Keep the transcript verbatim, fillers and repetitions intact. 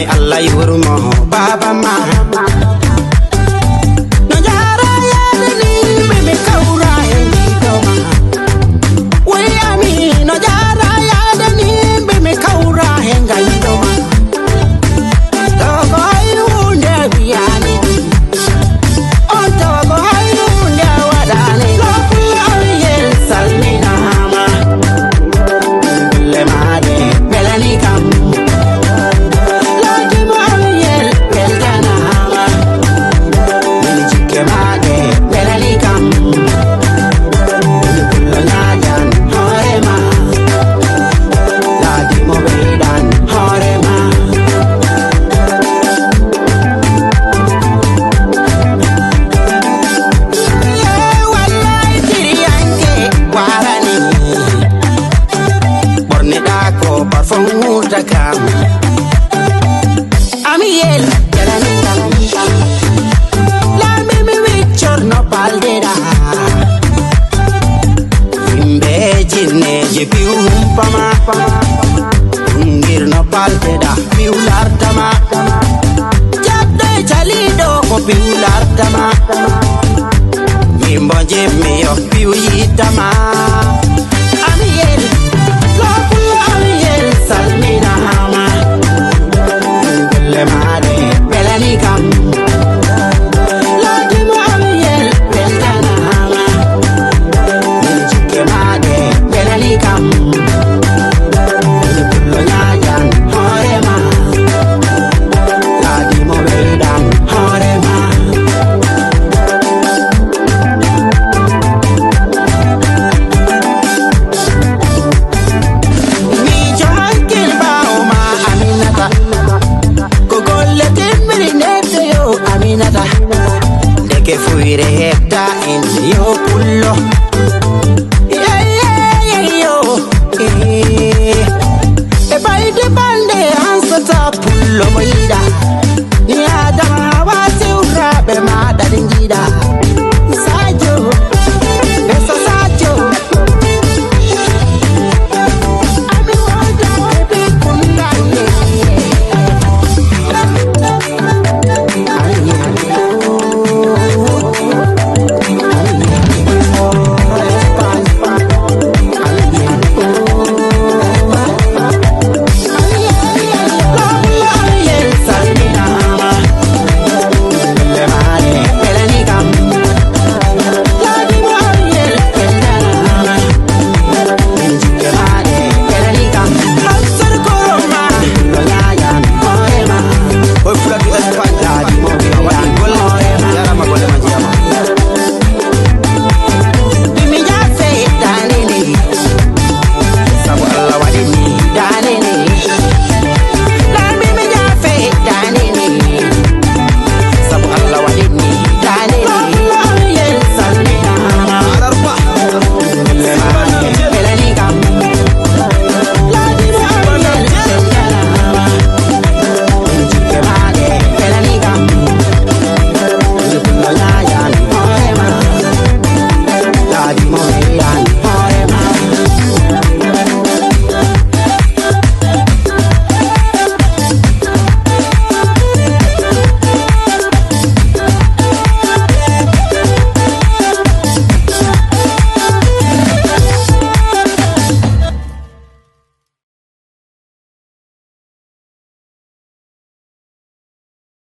Allah yurmo baba ma. No jara yadani be me kaura e ndoma. Wai ami no jara yadani be me kaura e ngai ndoma. Togo ai hunde biyani. On togo ai hunde wadani. Loku awiyel salminama. Lemaɗe belani kam. Laaji mo awiyel beltanama. Min jikke maɗe belani kam. Min kullo ñaaƴan hoorema. Laaji mo ɓeyɗan hoorema. Ye wallahi tiriyanke warani. Ɓorniɗa ko parfum wurta kam. Amiyel jalani kam. Lami mi wiccorno paldeɗa. Yimɓe jinneji piw humpama. Ɗungirno paldeɗa piw lartama. Jaddo e caliɗo ko piw lartama. Mimbo jimmi yo piw yitama. Amiyel, loku amiyel salminama. Belle maɗe belani kam. Laaji mo amiyel beltanama. Min jikke maɗe belani kam. Min kullo ñaaƴan hoorema. Laaji mo ɓeyɗan hoorema. Miijo hakkil ɓaawo ma Aminata. Ko golle timmiri neɗɗo yo Aminata. Ndeke fuyre hetta en yo pullo. Yeyeyey yo. Eh. E bayde balde ansata pullo mo yi